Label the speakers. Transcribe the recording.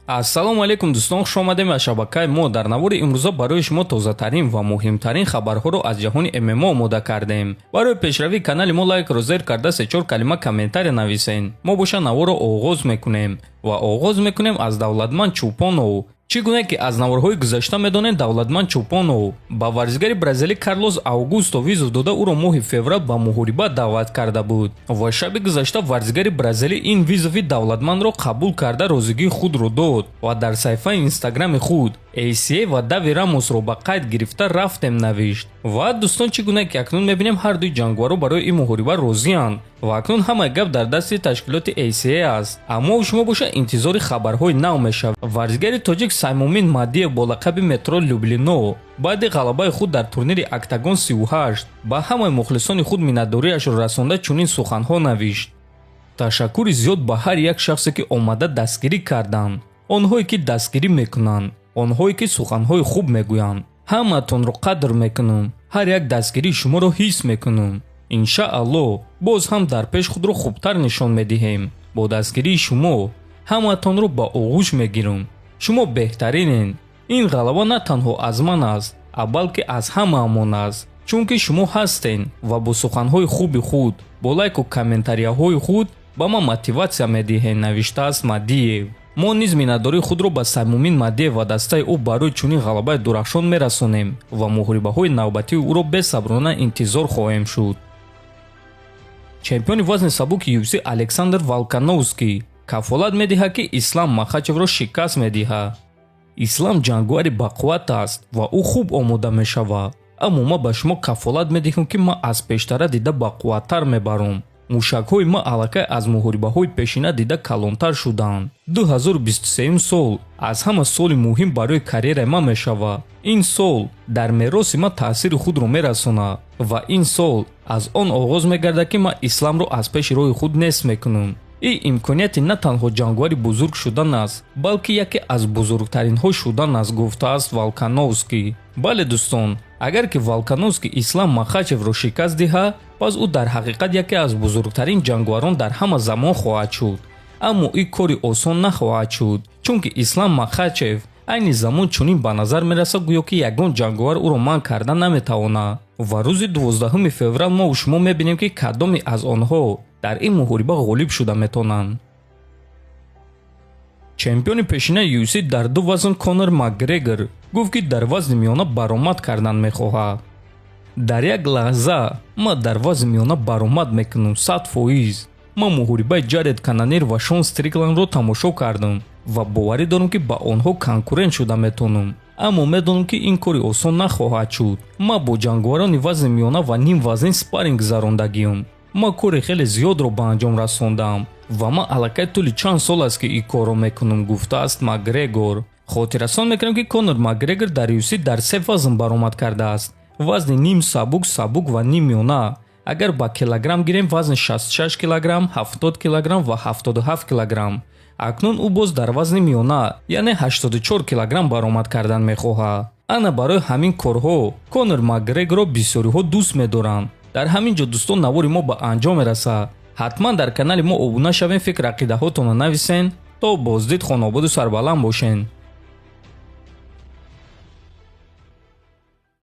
Speaker 1: Ассалому алайкум, дӯстон, хуш омадем ба шабакаи мо. Дар навори имрӯза барои шумо тозатарин ва муҳимтарин хабарҳоро аз ҷаҳони ММО омода кардем. Барои пешравии канали мо лайкро зер карда, се-чор калима комментария нависен. Мо боша наворро оғоз мекунем ва оғоз мекунем аз Давлатманд Чӯпонов. Чӣ гуна ки аз наворҳои гузашта медонем, Давлатманд Чӯпонов ба варзигари бразилӣ Карлос Аугусто вызов дода, ӯро моҳи феврал ба муҳориба даъват карда буд ва шаби гузашта варзигари бразилӣ ин вызови Давлатмандро қабул карда, розигии худро дод ва дар саҳифаи Инстаграми худ ACA ва Дави Рамосро ба қайд гирифта рафтем навишт. Ва дӯстон, чӣ гуна ки акнун мебинем, ҳардуи ҷангваро барои ин муҳориба розианд ва акнун ҳамаи гап дар дасти ташкилоти ACA аст. Аммо шумо боша интизори хабарҳои нав мешавед. Варзигари тоҷик Саймумин Маҳдиев бо лақаби Метро Люблино баъди ғалабаи худ дар турнири Октагон 38 ба ҳамаи мухлисони худ миннатдориашро расонда, чунин суханҳо навишт: «Ташаккури зиёд ба ҳар як шахсе, ки омада дастгирӣ карданд, онҳое ки дастгирӣ мекунанд, онҳое ки суханҳои хуб мегӯянд. Ҳамаатонро қадр мекунам, ҳар як дастгирии шуморо ҳис мекунам. Иншааллоҳ, боз ҳам дар пеш худро хубтар нишон медиҳем. Бо дастгирии шумо ҳамаатонро ба оғӯш мегирам. Шумо беҳтаринен. Ин ғалаба на танҳо аз ман аст, балки аз ҳамаамон аст, чунки шумо ҳастен ва бо суханҳои хуби худ, бо лайку комментарияҳои худ ба ман мотиватсия медиҳед», навиштааст Маҳдиев. Мо низ миннатдории худро ба Саймумин Маҳдиев ва дастаи ӯ барои чунин ғалабаи дурахшон мерасонем ва муҳорибаҳои навбатии ӯро бесаброна интизор хоҳем шуд. Чемпиони вазни сабуки UFC Александр Волкановский кафолат медиҳад, ки Ислам Махачевро шикаст медиҳад. «Ислам ҷангувари бақувват аст ва ӯ хуб омода мешавад, аммо ман ба шумо кафолат медиҳам, ки ман аз пештара дида бақувваттар мебарам. Мушакҳои ман аллакай аз муҳорибаҳои пешина дида калонтар шуданд. 2023 сол аз ҳама соли муҳим барои карьераи ман мешавад. Ин сол дар мероси ман таъсири худро мерасонад ва ин сол аз он оғоз мегардад, ки ман Исламро аз пеши роҳи худ нест мекунам. Ин имконияти на танҳо ҷангувари бузург шудан аст, балки яке аз бузургтаринҳо шудан аст», гуфтааст Волкановский. Бале, дӯстон, агар ки Волкановский Ислам Махачевро шикаст диҳад, пас ӯ дар ҳақиқат яке аз бузургтарин ҷангуварон дар ҳама замон хоҳад шуд. Аммо ин кори осон нахоҳад шуд, чунки Ислам Махачев айни замон чунин ба назар мерасад, гӯё ки ягон ҷангувар ӯро манъ карда наметавонад. Ва рӯзи 12 феврал мо шумо мебинем, ки кадоме аз онҳо дар ин муҳориба ғолиб шуда метавонанд. Чемпиони пешинаи UFC дар ду вазн Конор Макгрегор гуфт, ки дар вазни миёна баромад кардан мехоҳад. «Дар як лаҳза ман дар вазни миёна баромад мекунам, 100%. Ман муҳорибаи Ҷаред Канонир ва Шон Стрикландро тамошо кардам ва боварӣ дорам, ки ба онҳо конкурент шуда метавонам, аммо медонам, ки ин кори осон нахоҳад шуд. Ман бо ҷангуварони вазни миёна ва нимвазнин спарринг гузарондагиам. Ман кори хеле зиёдро ба анҷом расондаам ва ман аллакай тӯли чанд сол аст, ки ин корро мекунам», гуфтааст Макгрегор. Хотиррасон мекунем, ки Конор Макгрегор дар UFC дар се вазн баромад кардааст: вазни ним сабук, сабук ва ним миёна. Агар ба килограмм гирем, вазни 66 килограмм, 70 килограмм ва 77 килограмм. Акнун ӯ боз дар вазни миёна, яъне 84 килограмм баромад кардан мехоҳад. Ана барои ҳамин корҳо Конор Макгрегорро бисёриҳо дӯст медоранд. Дар ҳамин ҷо, дӯстон, навори мо ба анҷом мерасад. Ҳатман дар канали мо обуна шавем, фикр ақидаҳотонро нависен. То боздид, хонободу сарбаланд бошен.